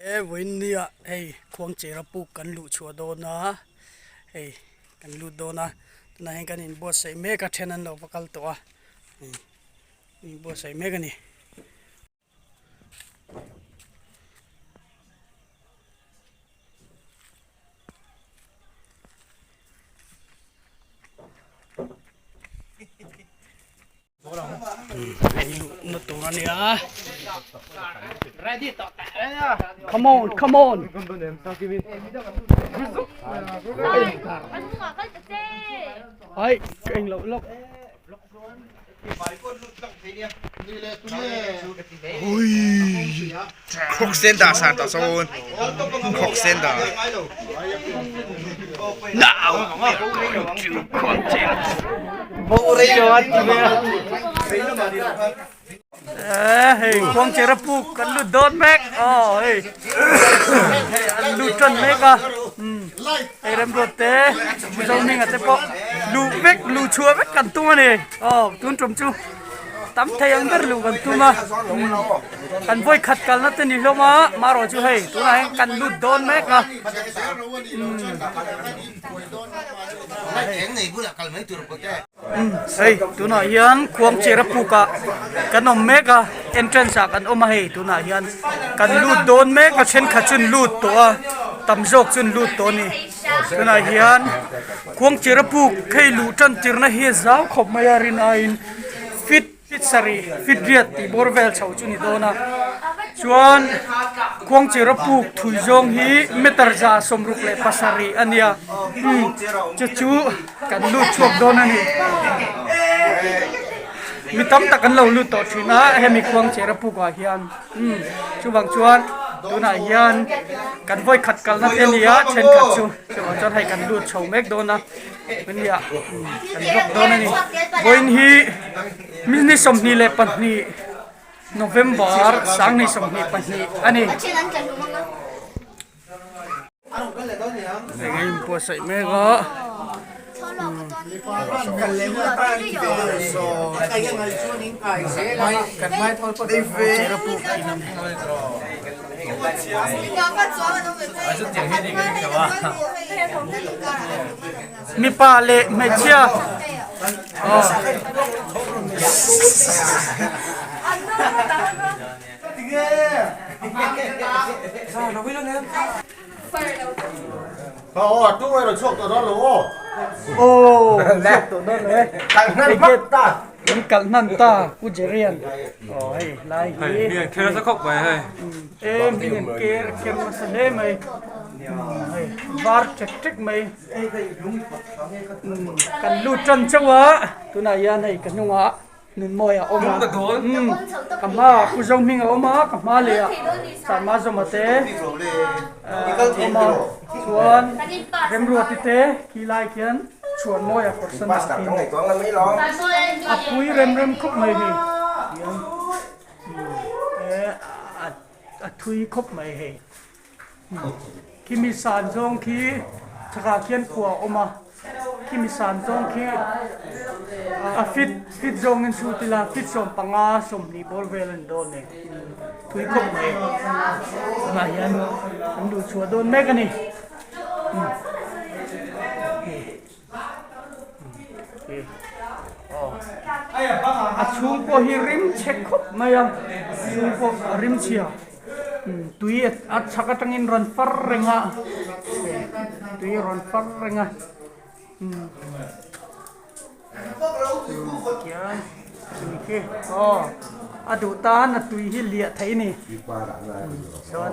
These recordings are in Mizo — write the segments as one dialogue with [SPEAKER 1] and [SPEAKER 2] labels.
[SPEAKER 1] He vawiinnia hei khuangchera puk kan luh chhuah dawn a hei kan lut dawn a tunah hian kan inbuatsaih mek a then an lo va kal tawh a inbuatsaih mek a ni. Hei luhna tur a nia come on come on ai ka eng loh lawk
[SPEAKER 2] Khawk sen dah san tah sawn khawk sen dah.
[SPEAKER 1] Now we are going to Khuangchera Eh hei Khuangchera puk kan lut dawn mek aw hei hei an lut tan mek a hei remruat te Mizo hminga te pawh luh vek luh chhuah vek kan tum a ni aw tun tum chu tam thei ang ber luh kan tum a kan vawi khat kalna te ni hlawm a marawh chu hei tunah hian kan lut dawn mek a hei tunah hian khuangchera pukah kan awm mek a entrance ah kan awm a hei tunah hian kan lut dawn mek a thenkhat chu an lut tawh a tam zawk chu an lut tawh a ni tunah hian khuangchera puk hei luh tan tirna hi a zau khawp mai a rin aiin fit fit sarih fit riat tih bawr vel chho chu ni dawn a chuan khuangchera puk thui zawng hi meter za 67 a nia umm chu chu kan lut chhuak dawn a ni mi tam tak an lo lut tawh thin a hemi khuangchera puk ah hian umm chuvang chuan tunah hian kan vawi khat kalna te a ni a thenkhat chu chuvang chuan hei kan lut chho mek dawn a. Nia kan vlog dawn a ni vawiin hi ni 22 November 2022 a ni. Eng a inbuatsaih mek a. Mipa leh hmeichhia aw. Aw chhuak tawh dawn lo e. Kan kalh hnan ta Pu Jerian aw hei lai hi.
[SPEAKER 3] Hei kher nasa khawp mai hei.
[SPEAKER 1] Em hming an ker ker nasa hle mai hei var ṭek ṭek mai kan lut ṭan chauh a tunah hian hei ka hnungah Nunmawi a awm a ka hmaah Pu Zohming a awm a ka hma leh ah Sarma Zawma te a awm a chuan Remruati te khi lai khian Chhuanmawi a kawr san ah khian a pui rem rem khawp mai hei hian a thui khawp mai hei khimi san zawng khi chhakah khian khua a awm a khimi san zawng khi a fit fit zawngin chhut ila fit 15 20 bawr vel a ni dawn e thui khawp mai tunah hian an luh chhuah dawn mek a ni. A chhung pawh hi rim chhe khawp mai a chhung pawh a rim chhia tui a chhak atangin rawn far reng a tui a rawn far reng a. Khian tui khi aw a duh tan a tui hi liah theih a ni chuan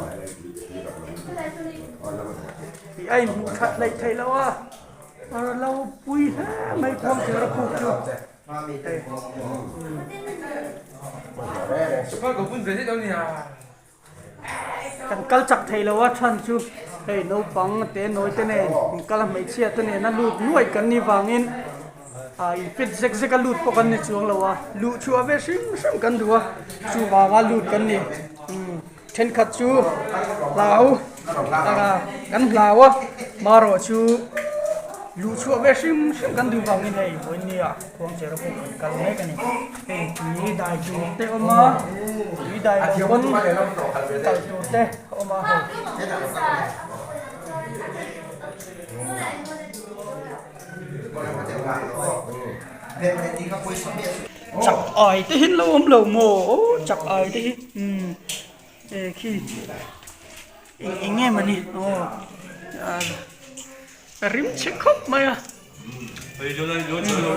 [SPEAKER 1] tih a inhmuh that hleih theih loh a a lo pui hle mai khuang thir a puk chu hei. Kan kal chak thei lo a chhan chu hei naupang te nawi te nen in kal a hmeichhia te nen a lut nuaih kan nih vangin ah in fit zek zek a lut pawh kan ni chuang lo a luh chhuah ve hrim hrim kan duh a chuvanga lut kan ni umm thenkhat chu hlau ah kan hlau a marawh chu. Luh chhuah ve hrim hrim kan duh vangin hei vawinia khuangchera pawh kan kal mek a ni. Hei tui dai tur te a awm a, tui dai lo pawn kal tur te a awm a hei. Chak ai te hi an lo awm lo maw aw chak ai te hi umm eh khi eng eng nge mawni aw rim chhe khawp mai a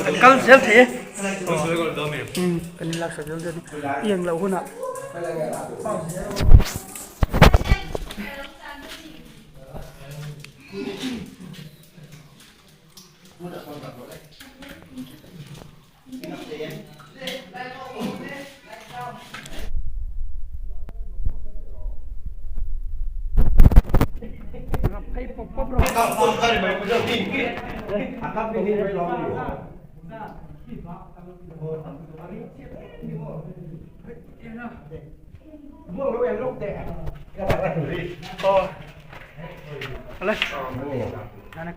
[SPEAKER 1] kan kal zel thei e kan in laksak zel dawn a ni i englo hunah.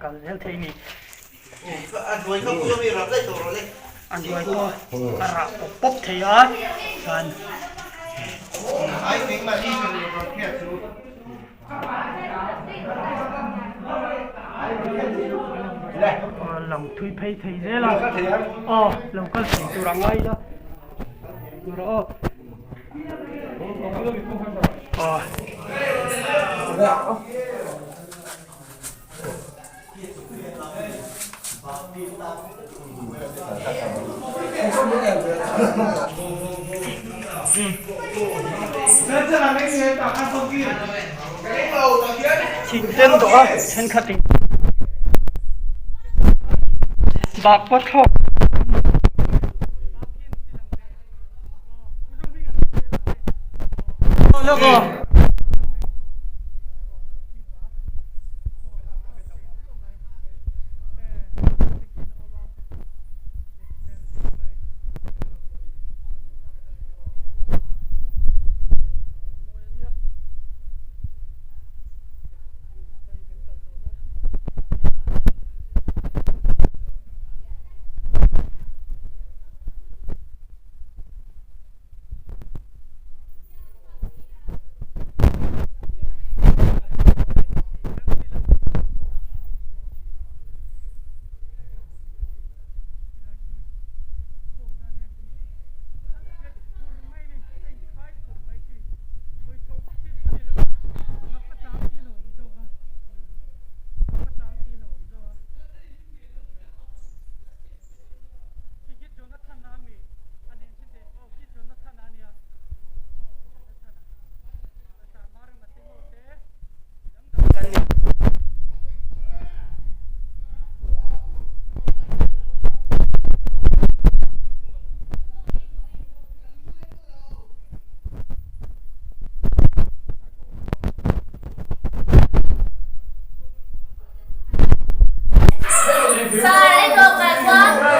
[SPEAKER 1] Kal zel thei ni. A hnuai pawh a rah pawp pawp thei a chuan lang thui phei thei zel a aw lo kal thei tur a ngai ila tur aw aw. Thing ten tawh a thenkhat in bak pawh thlawk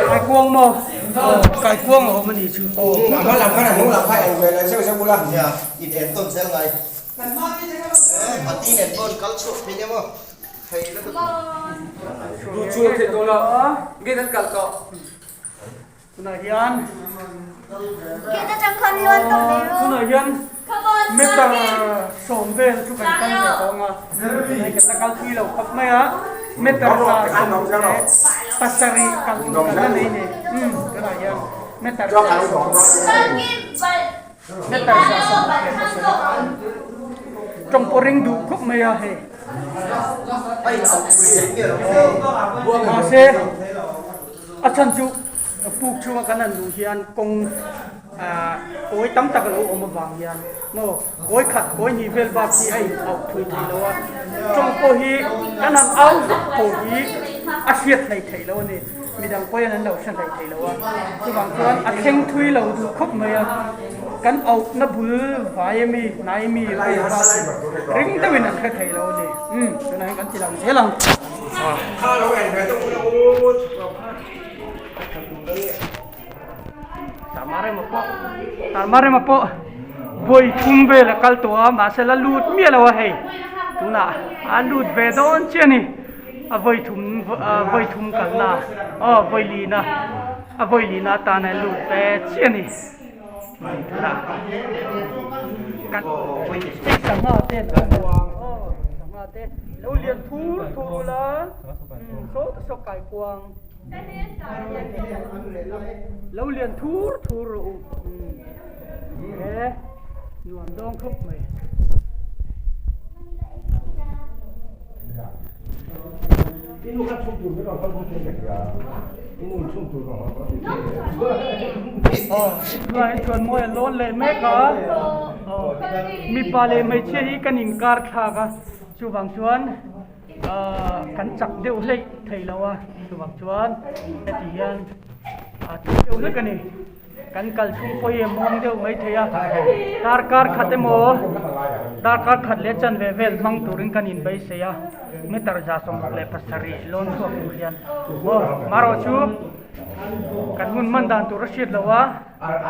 [SPEAKER 1] Kaikuang maw? Kaikuang a awm a nih chu. Tunah hian tunah hian meter sawm vel chu kan kal ve tawh ang a hei kan la kal thui lo khawp mai a meter za sawm leh pasarih kal tur kan la nei a ni umm tunah hian meter za sawm meter za 18 tawng pawh ring duh khawp mai a hei mahse A chhan chu puk chhunga kan han luh hian kawng ah kawi tam tak a lo awm avang hian maw kawi khat kawi hnih vel bak hi a in auh thui thei lo a, tawng pawh hi kan han au vak pawh hi a hriat hleih theih lo a ni, midang pawhin an lo hre hleih thei lo a, chuvang chuan a thleng thui lo duh khawp mai a, kan auhna bul vai ami hnai ami ho bak hi ring deuhin an hre thei lo a ni, umm tunah hian kan ti lang zel ang. Tarmarema pawh vawi thum vel a kal tawh a mahse la lut miah lo a hei tunah a lut ve dawn chiah a ni. a vawi thum vawi thum kalna aw vawi lina a vawi lina atana lut ve chiah a ni kan sangha te an awm a aw sangha te lo lian thur thur ula saw ta saw kaikuang lo lian thur thur rawh u he nuam dawng khawp mai. Tunah chuan mawi a lawn leh mek a mipa leh hmeichhia hi kan inkar thlak a chuvang chuan ahh kan chak deuh hlek thei lo a chuvang chuan heti hian a thu deuh hlek a ni. Kan kal chhung pawh hi a muang deuh mai thei a, darkar khat emaw darkar khat leh chanve vel hmang turin kan inbeisei a, meter 67 lawn chhuak tur hian aw marawh chu kan hun hman dan tur a hriat loh a,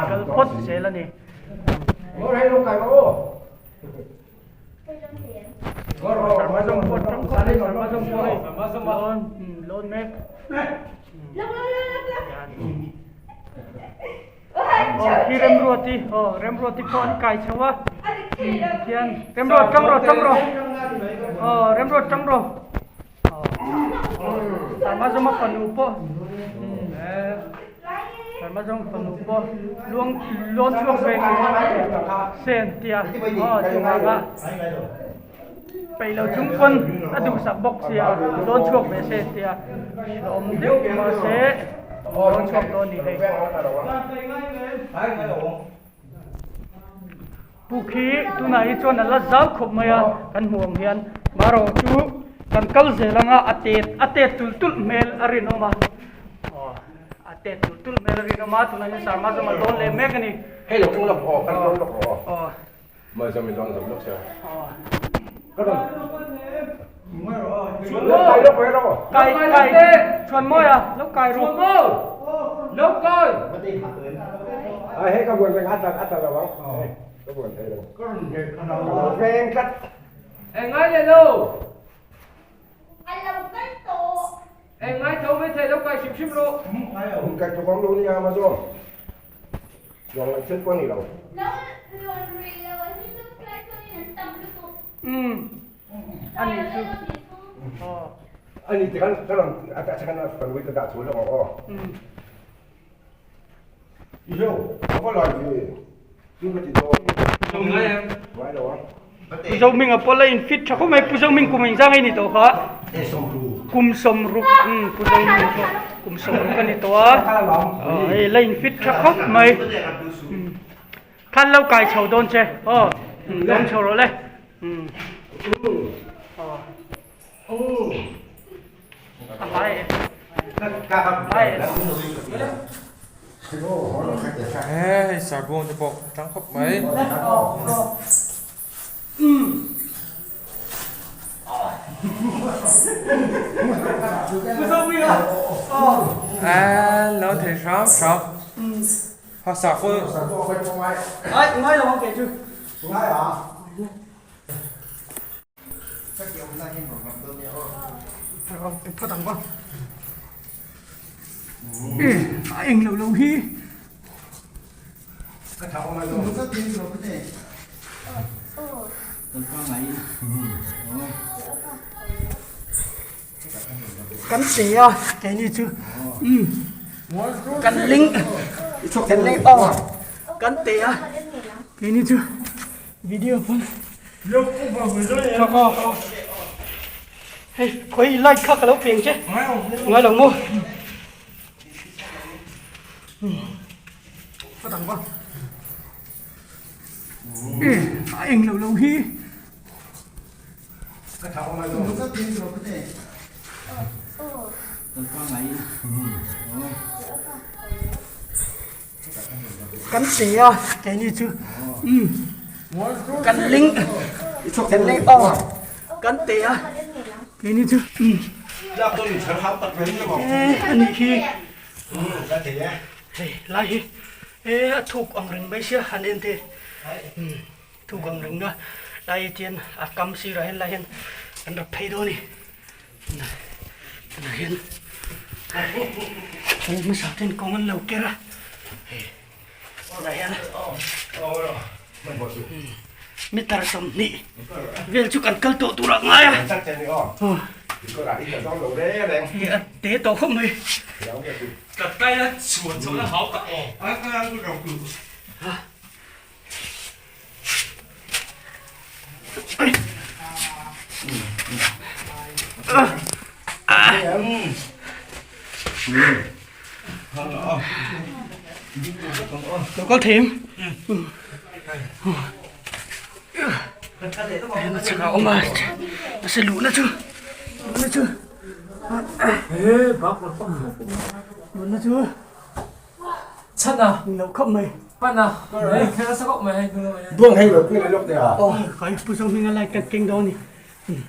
[SPEAKER 1] kal phawt zel a ni. Khi remruati aw remruati pawh an kai chho a khian remruat tang rawh tang rawh aw remruat tang rawh Sarmazawma fanu pawh Sarmazawma fanu pawh luang lawn chhuak ve sen tia aw chuvanga peih lo chung pawn a duhsak bawk sia lawn chhuak ve se tia hlawm deuh mahse lawn chhuak dawn ni hei. Puk hi tunah hi chuan a la zau khawp mai a, kan hmuh ang hian marawh chu kan kal zel anga a tet a tet tulh tulh hmel a rinawm a, aw a tet tulh tulh hmel a rinawm a tunah hian sarma zawng a dawn leh mek a ni.
[SPEAKER 3] Hei lo tung lawk aw kan dawn lawk rawh
[SPEAKER 1] aw. Aw.
[SPEAKER 3] Mai zawng min dawn zawm lawk sia.
[SPEAKER 1] Aw.
[SPEAKER 3] Ka rawn. Lo kai lawk mai rawh.
[SPEAKER 1] Kai kai chuan mawi a lo kai rawh.
[SPEAKER 4] Lo kai.
[SPEAKER 3] A hei ka buan reng a tla a tla lo ang. Ka buan thei lo. Ka veng tlat.
[SPEAKER 4] Eng ngai leh lo.
[SPEAKER 5] A lo kal tawh.
[SPEAKER 4] Eng ngai tho mai thei lo kai hrim hrim rawh.
[SPEAKER 3] Kai tuk ang lo nia Amazon. Luang ngaih thil pawh a ni lo.
[SPEAKER 5] Lo luan rih lo a hi chu tlai chuan in an tam lutuk.
[SPEAKER 1] Umm a ni chu aw.
[SPEAKER 3] A ni ti khan ka rawn a chhan a kan ui ka dah chhul lawk ang aw.
[SPEAKER 1] Umm.
[SPEAKER 3] I heo a va lai ve chu ka ti dawn.
[SPEAKER 4] Ngai em?
[SPEAKER 3] Ngai lo ang.
[SPEAKER 1] Pu Zohminga pawh la in fit tha khawp mai, Pu Zohming kum engzang a ni tawh kha? Kum 60, umm Pu Zohming pawh kum 60 a ni tawh a, hei la in fit tha khawp mai, umm khan lo kai chho dawn che aw, umm lawm chho rawh le, umm aw a hlai e, a hlai e.
[SPEAKER 2] Hei sarbawng te pawh a tang khawp mai. A lo thei hram hram. Ha sahkaw.
[SPEAKER 1] Ai ngai lo ang kei chu. A eng lo lo hi. Kan che a keini chu umm kan ling kan ling aw kan te a keini chu video pawn hei khawi light kha ka lo peng che ngai lo maw a dang va a eng lo lo hi. Kan che a keini chu umm kan ling kan ling aw kan te a keini chu umm e anih hi hei lai hi e a thuk ang reng mai sia han en te umm. Thu gang reng a lai hian a kam sirah hian lai hian an rap phei dawn a ni. Tunah hian kal hmasa ten kawng an lo ker a hei tunah hian meter 20 vel chu kan kal tawh tur ah ngai a hei a te tawh khawp mai. Lo kal thei em? Heng a chhakah a awm a, mahse luhna chu luhna chu luhna chu
[SPEAKER 4] Chhan a.
[SPEAKER 1] Ni lo khawp mai.
[SPEAKER 4] Pan a. Hei kher nasa khawp mai hei hnung lamah hian.
[SPEAKER 3] Buang hei lo pui leh lawk teh a.
[SPEAKER 1] Aw kai pu zawng hming a lai kan keng dawn ni.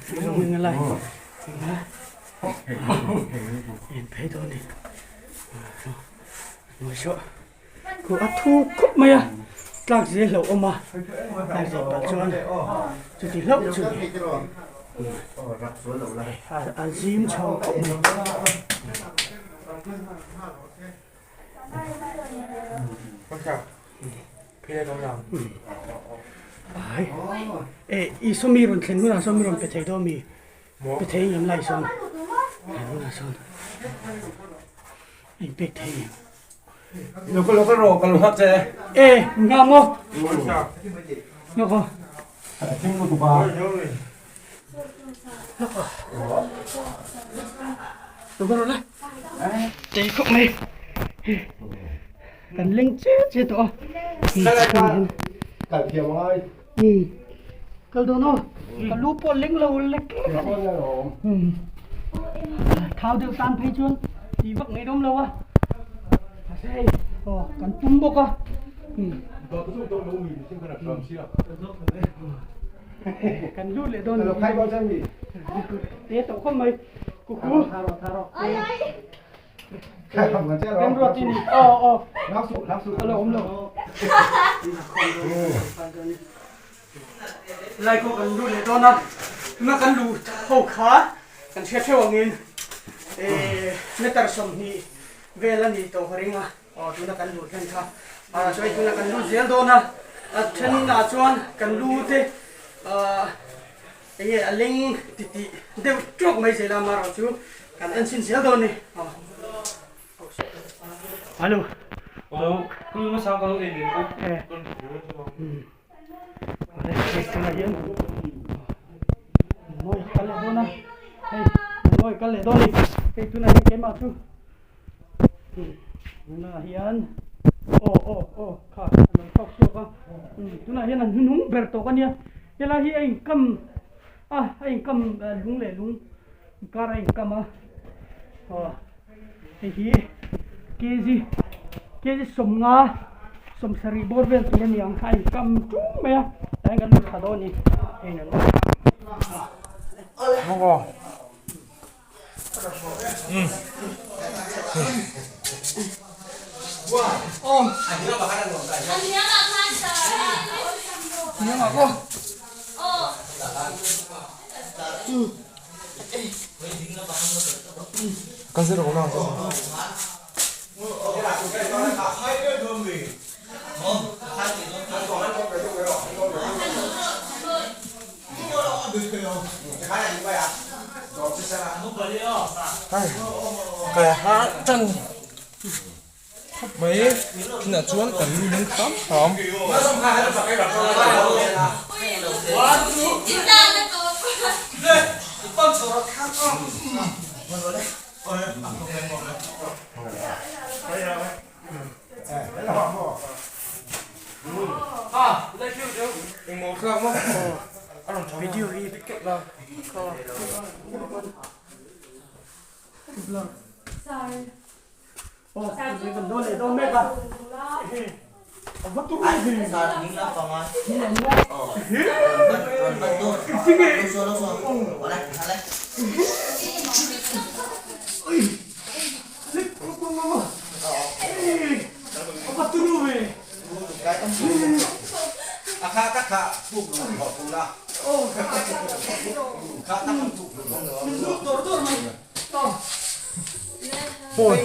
[SPEAKER 1] Pu zawng hming a lai. En phei dawn ni. Hnuai saw. Khu a thu khawp mai a. Tlak zel hlauh awm a. Tlak zel pah chuan chuti hlauh chu ni. A zim chho khawp mai. E i sawmi rawn thlen hunah sawn mi rawn pe thei dawn mi pe thei ngem lai sawn thlen hunah sawn a inpek thei ngem
[SPEAKER 3] Lo ka lo ka ro ka lo nghak che
[SPEAKER 1] e nga maw nga ko
[SPEAKER 3] thing lu tu pa
[SPEAKER 1] Lo ka ro la Tei khawp mai kan leng che che tawh a
[SPEAKER 3] kal thiam angai
[SPEAKER 1] kal dawn aw ka lu pawh leng lo lek lek a ni thau deuh tan phei chuan tih vak ngaih awm lo a mahse hei aw kan tum bawk a kan lut leh dawn te tawh khawp mai kuku Remruat i ni aw aw a lo awm lo lai pawh kan lut leh dawn a tuna kan luh ho kha kan hriat hreuh angin meter 20 vel a ni tawh ka ring a aw tuna kan luh hlen kha ah chuan tuna kan lut zel dawn a a thenah chuan kan lu te ah Enge a leng ti tih deuh tawk mai zel a amaherawh chu kan en chhin zel dawn ni. Hello. Mawi kal leh dawn a hei mawi kal leh dawn ni hei tunah hian keimah chu tunah hian aw aw aw kha a lo chhuak chhuak a tunah hian an hnuhnung ber tawk a nia. Helai hi a inkam a, a inkam lung leh lung inkar a inkam a, aw hei hi kg kg 50 70 bawr vel tur a ni ang a inkam ṭung mai a tah hian kan lut thla dawn a ni hei nan aw.
[SPEAKER 2] Kai ha tan khawp mai tunah chuan kan lu leng hram hram.
[SPEAKER 1] Video hi Hall.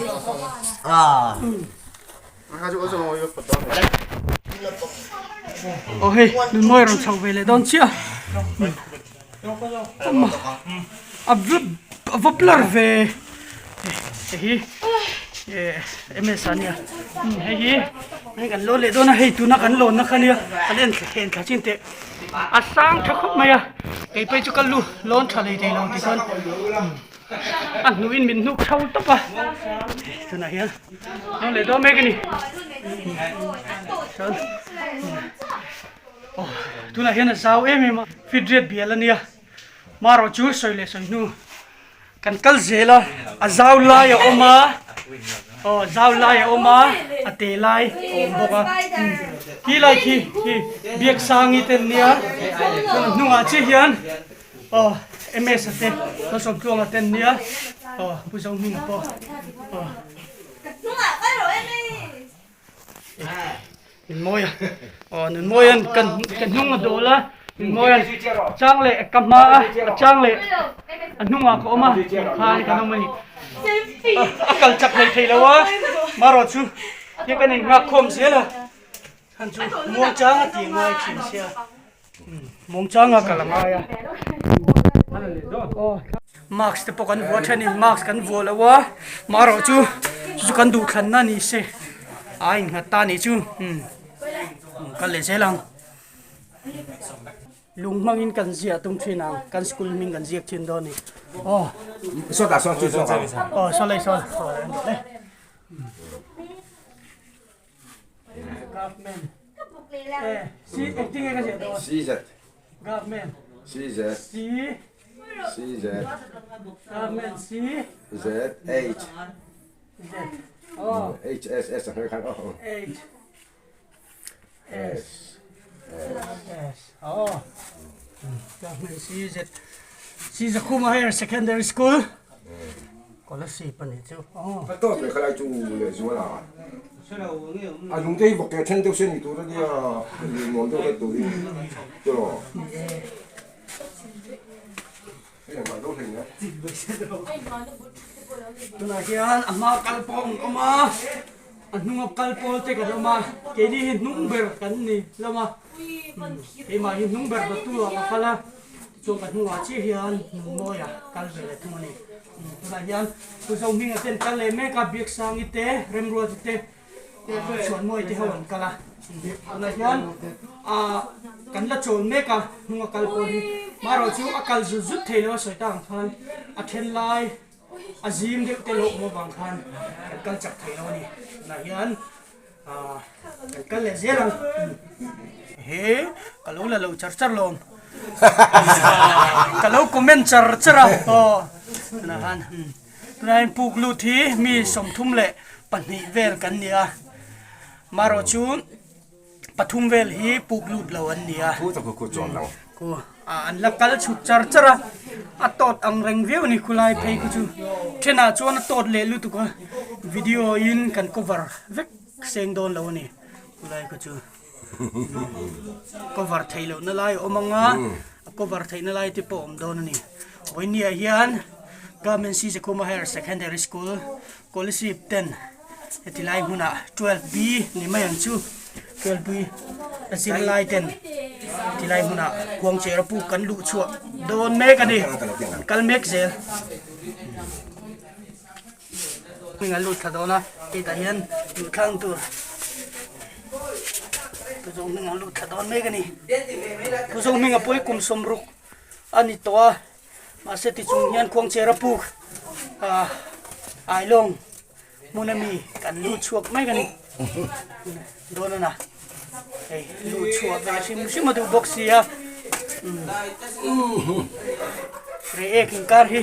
[SPEAKER 1] Aw hei nunmawi rawn chho ve leh dawn chiah a a va blur ve hei hi ms a nia hei hi hei kan lawn leh dawn a hei tuna kan lawnna kha nia kan en thla en thla chin teh a sang tha khawp mai a kei phei chu ka lu lawn tha lei thei lo tikhan. A hnuhin min hnuk tho tawp a, tunah hian lo leh dawn mek a ni. Chuan aw tunah hian a zau em em a, feet riat bial a nia, marawh chu sawi leh sawi hnu kan kal zel a, a zau lai a awm a, aw zau lai a awm a, a te lai a awm bawk a, khi lai khi khi Biaksangi te an nia, chuan a hnungah chiah hian. Aw MS a te Malsawmtluanga te an nia aw Pu Zohminga pawh aw Nunmawia aw Nunmawia'n kan ka hnung a dawl a Nunmawia'n chang leh ka hma a a chang leh a hnungah ka awm a khan kan awm a ni a kal chak hlei thei lo a marawh chu hei kan innghak khawm zel a chhan chu muangchang a tih ngai thin sia. Mawngchanga kal a ngai a. Mask te pawh kan vuah thenin mask kan vuah lo a, marawh chu chu chu kan duhthlanna a ni se a innghat ta a nih chu umm kal leh zel ang. Lung hmangin kan ziah tum thin ang kan school hming kan ziak thin dawn a ni. Aw. Aw saw leh saw. Government. Eh, C acting e ka ziah dawn.
[SPEAKER 3] CZ.
[SPEAKER 1] Government.
[SPEAKER 3] CZ.
[SPEAKER 1] C.
[SPEAKER 3] CZ.
[SPEAKER 1] Government C.
[SPEAKER 3] Z H.
[SPEAKER 1] Z. Oh.
[SPEAKER 3] H S S a khan oh.
[SPEAKER 1] H.
[SPEAKER 3] S.
[SPEAKER 1] S. Oh. Government C Z. C Zakhuma Higher Secondary School. Kolasib a nih chu aw.
[SPEAKER 3] A tawp leh khalai chu leh zual a. A lung te hi vawk ke then deuh se ni tur a nia nuam deuh hlek tur hi chu rawh. Hei ang deuh hlei nia.
[SPEAKER 1] Tunah hian a hma kal pawh an awm a, a hnunga kal pawl te kan awm a, keini hi hnung ber kan ni hlawm a, keimah hi hnung ber dawttu ah ka kal a. Chuan ka hnungah chiah hian Nunmawia kal ve leh thung a ni. Tunah hian Pu Zohminga ten kal leh mek a, Biaksangi te, Remruati te, Chhuanmawia te ho an kal a. Tunah hian ah kan la chawl mek a, hnunga kal pawh hi. Marawh chu a kal zut zut thei lo a sawi tak ang khan a then lai a zim deuh te lo awm avang khan kan kal chak thei lo a ni. Tunah hian ah kan kal leh zel ang. He ka lo la lo char char lawm. Ka lo comment char char a aw tunah khan tunah hian puk lut hi mi 32 vel kan ni a marawh chu pathum vel hi puk lut lo an ni a khu an la kal chhuk char char a a tawt ang reng viau a ni khulai phei khu chu thenah chuan a tawt leh lutuk a video in kan cover vek seng dawn lo a ni khulai khu chu. Cover theih lohna lai a awm ang a, a cover theihna lai te pawh a awm dawn a ni. Vawinia hian Government C Zakhuma Higher Secondary School Kolasib ten heti lai hmunah 12 B ni mai ang chu 12 B a zirlai ten heti lai hmunah khuangchera puk kan luh chhuah dawn mek a ni, an kal mek zel. Hming an lut thla dawn a hetah hian luh thlang tur Pu Zohming an lut thla dawn mek a ni Pu Zohming a pawi kum 60 a ni tawh a mahse tichung hian khuangchera puk ah ailawng hmun ami kan lut chhuak mek a ni dawn a na hei luh chhuah ve hrim hrim a duh bawk si a Reiek inkar hi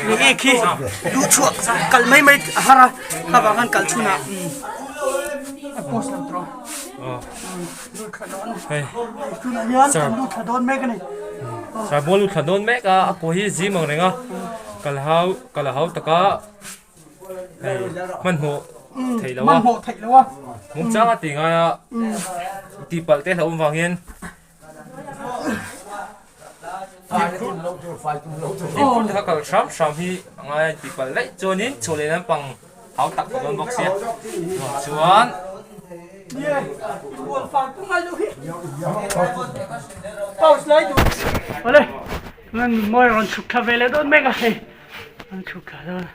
[SPEAKER 1] Reiek hi luh chhuah kal mai mai a har a kha vang khan kal chhunah a post lo tawh lut thla dawn
[SPEAKER 4] hei
[SPEAKER 1] tunah hian kan lut thla dawn mek a ni
[SPEAKER 4] Sarbua lut thla dawn mek a a kaw hi zim ang reng a kal hau kal a hau taka Hei hmanhmawh theih loh a.
[SPEAKER 1] Hmanhmawh theih loh a.
[SPEAKER 4] Mungchang a ti ngai a. Tihpalh te hlauhawm vang hian. Fimkhur taka kal hram hram hi a ngai a tih palh daih chuanin chhuah leh lampang hau tak ta dawn bawk sia chuan
[SPEAKER 1] Awle chuan mawi rawn chhuk thla ve leh dawn mek a hei an chhuk thla dawn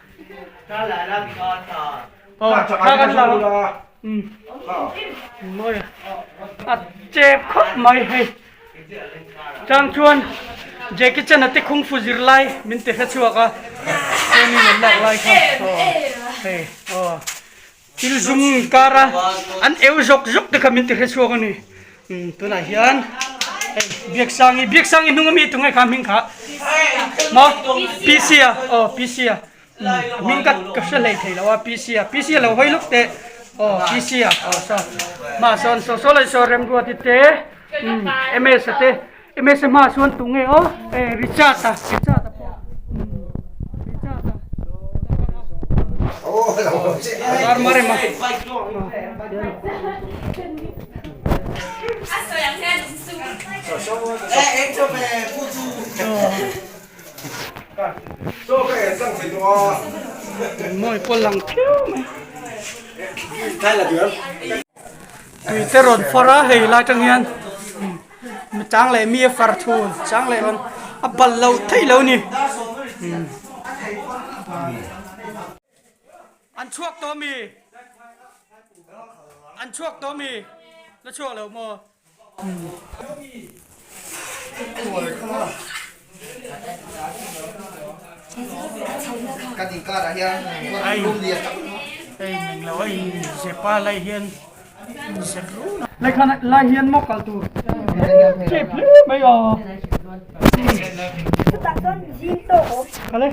[SPEAKER 1] aw thla kan la umm mawi a chep khawp mai hei. Chang chuan Jackie Chan a te kung fu zir lai min ti hre chhuak a, training an lak lai kha aw hei aw thil zum inkar a an eu zawk zawk te kha min ti hre chhuak a ni umm tunah hian hei Biaksangi Biaksangi hnung ami tunge kha hming kha maw PC a aw PC a Hming ka ka hre hlei thei lo a PC a PC a lo hawi luk teh aw PC a aw saw hma sawn saw saw leh saw Remruati te umm MS a te MS a hma chuan tunge aw e Richard a Richard a pawh umm Richard a Darmarema Mawi pawh lang phiau mai. Tui te rawn far a hei lai tang hian chang leh mi a far thun chang leh rawn a bal lo theih lo ni. An chhuak tawh ami? An chhuak tawh ami? La chhuak lo maw? Lai hian maw kal tur chep hle mai a kal e.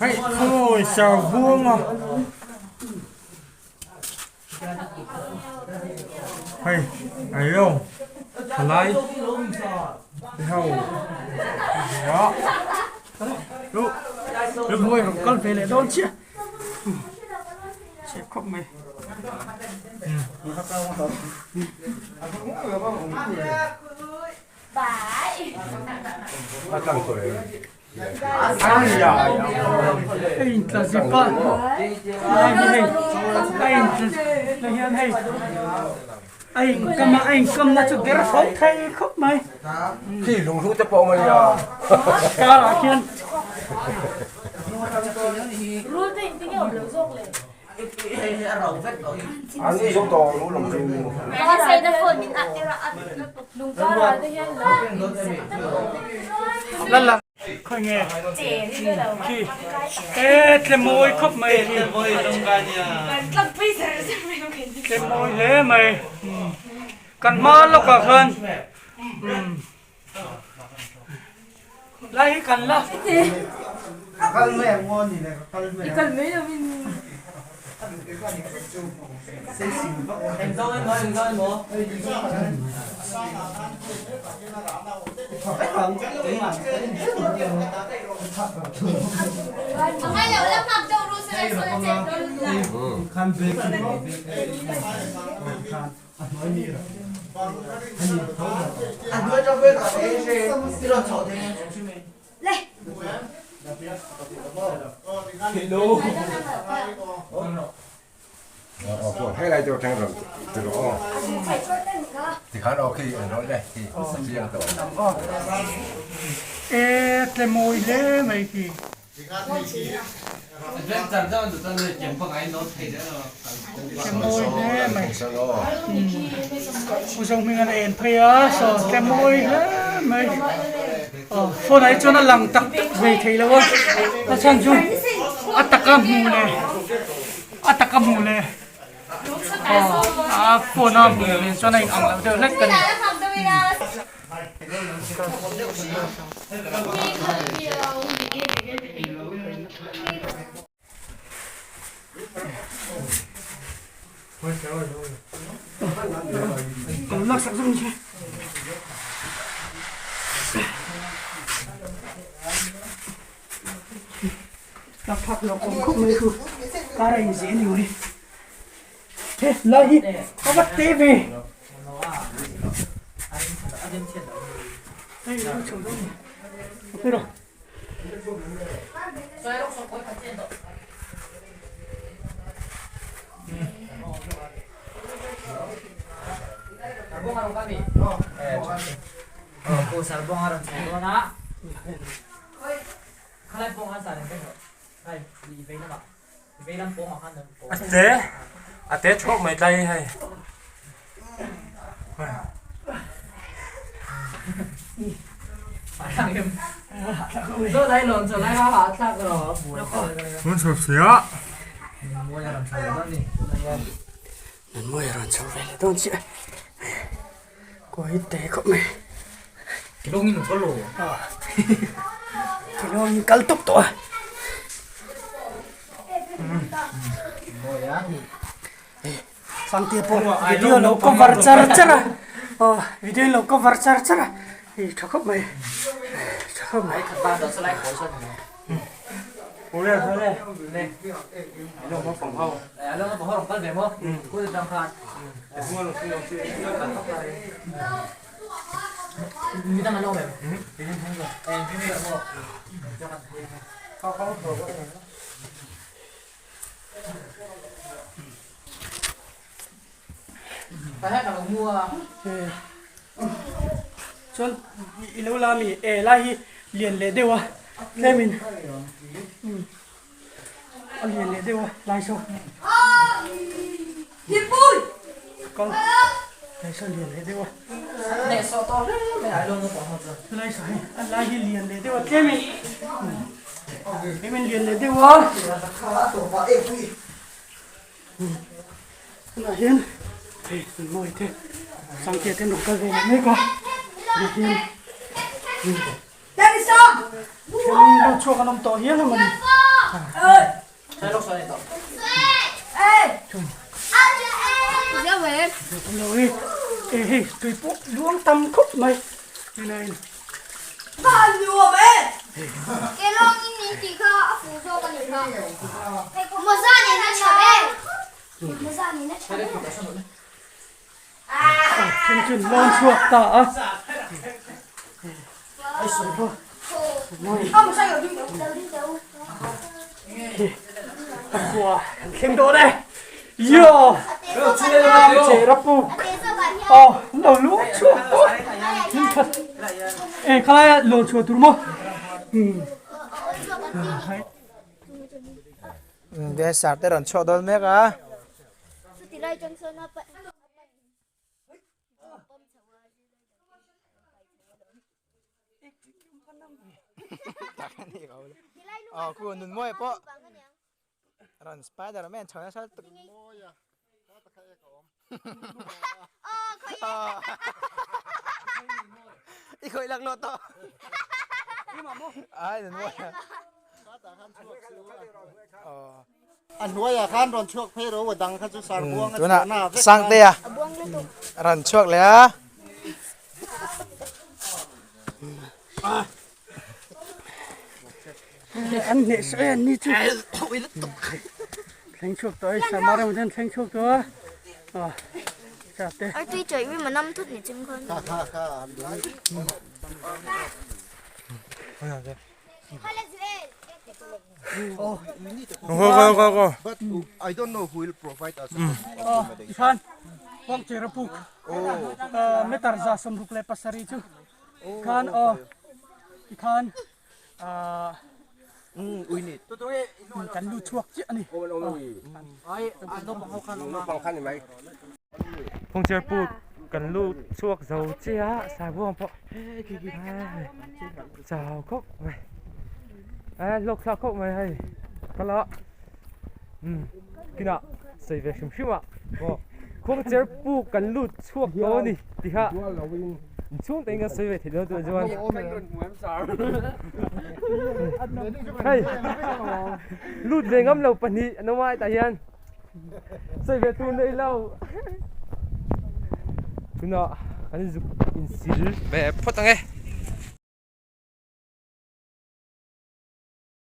[SPEAKER 1] Hei khawi servung a.
[SPEAKER 2] Hei ai lo thalai te ho a lu
[SPEAKER 1] lu mawi rawn kal ve leh dawn chiah chhe khawp mai Hei intla zip a lai hi hei a intla la hian hei a inkam a a inkam na chu ber fo thei khawp mai
[SPEAKER 3] khi lunghlu te pawh awm a nia
[SPEAKER 1] karah khian Lala khawi nge khi e tle mawi khawp mai khi tle mawi hle mai kan hma lawkah khan Lai hi kan la.
[SPEAKER 3] Hei lai chu tang ram ti rawh aw tikhan aw khi an rawlh le khi a chiang tawh.
[SPEAKER 1] E tle mawi hle mai khi. Tle mawi hle mai. Pu Zohminga'n a en phei a saw tle mawi hle mai. Aw phone ah hi chuan a lang tak tak ve thei lo a a chhan chu a taka hmuh leh a taka hmuh leh aw a phone a hmuh nen chuan a inang lo deuh hlek a ni. He lai hi a va te ve. Hei lo chho dawn ni. Phei rawh.
[SPEAKER 4] A te a te chhuak mai tlai hei. Mun chho sia.
[SPEAKER 1] Nan mawi a rawn chho ve leh dawn chiah. Kawi te khawp mai.
[SPEAKER 6] Kilawngin kal lo.
[SPEAKER 1] Kilawngin kal tawp tawh a. Sangte pawh video lo cover char char a. Aw video lo cover char char a. Hei tha khawp mai. Tha khawp mai. Chuan i lo la mi e lai hi lian leh deuh a tlemin a lian leh deuh a lai saw kal lai saw lian leh deuh a lai saw hei a lai hi lian leh deuh a tlemin tlemin lian leh deuh a. Tunah hian hei an mawi te Sangtea te an rawn kal ve leh mek a tunah hian then lo chhuak an awm tawh hial a mawni. E hei tui pawh luang tam khawp mai tunah hian. Then chu lawn chhuak ta a. A khua an thleng dawn e. Yo! Che rapuk. Aw, lo luang chhuak tawh. E khalai a lawn chhuah tur maw?
[SPEAKER 6] Be sar te rawn chhuak dawn mek a. Aw khu nun mawi pawh rawn spider man chho nasa lutuk. I khawih lak lawh tawh. Ai nun mawi.
[SPEAKER 7] A hnuaiah khan rawn chhuak phei ro a dang kha chu sar buang a
[SPEAKER 6] Tunah
[SPEAKER 7] chhuahna vek
[SPEAKER 6] Sangtea rawn chhuak leh a.
[SPEAKER 1] An hneh sawi an ni chu. Thleng chhuak tawh a sama ram hian thleng chhuak tawh a. Aw chate.
[SPEAKER 5] Artui chawih rim a nam thut ni ching khan.
[SPEAKER 7] Kha kha kha.
[SPEAKER 4] Go go go.
[SPEAKER 7] But I don't know who will provide us.
[SPEAKER 1] Khan kawng chera puk meter za 67 chu khan aw tikhan kan lu chhuak chiah ani.
[SPEAKER 4] Kawngcher puk kan lut chhuak zo chiah a sabuang pawh chau khawp mai eh hlawk thlak khawp mai hei kal a umm kinah sawi ve hrim hrim a aw kawngcher puk kan lut chhuak tawh a ni tih kha inchhung te in kan sawi ve theih dawn tûr chuan hei lut ve ngam lo pahnih an awm a hetah hian. Sawi ve tur nei lo. Tunah kan zuk insil ve phawt ang e.